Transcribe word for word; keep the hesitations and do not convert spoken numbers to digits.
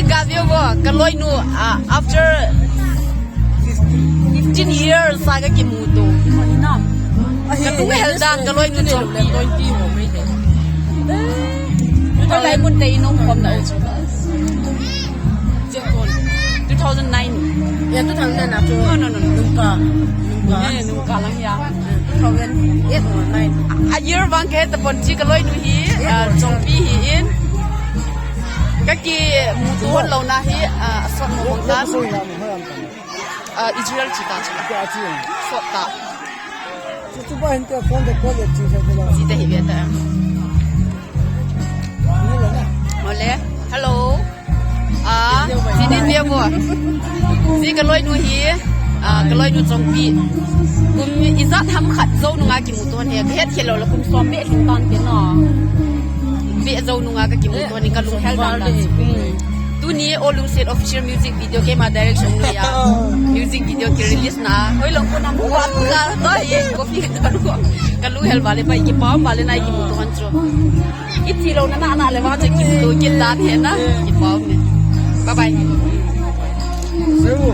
Ka view bo, ka loinu, ah, after fifteen years a ka kimuto. Ka lunghel dan ka loinu Chongpi. Two thousand nine. Yeah, two thousand nine na chu. No, no, no, no. Nungka. Nungka. Eh, nungka lang ya. Two thousand eight or nine. A year vang kahe tapon, chu ka loinu hi, ah, Chongpi hi in. Ka kimuto lou na hi, ah, sot mo bang ta. Ah, Israel chu ta chu. Sot ta. Chu chu ba hin te phone te call le chu sa te la. Ji te hi ve ta. Ole. Hello. Ah, ji ni dia bo. Ji ka loinu hi. Ah, ka loinu Chongpi. Kum ijat ham khat jou nunga kimuto hi. Ka het khel lou la kum som be lhing tan te no. Be jou nunga ka kimuto hi ka lunghel dan dan. Hmm. Tuni Olu Set official music video keima direction noiya. Music video ki release na. Hoilou ko nam ko ka to hi ko phi ka to ko. Ka lunghel vale pa, kipah vale na kimuto han chu. Iti lou na na na le va chu kimuto kit dan hi na. Kipah me. Bye bye.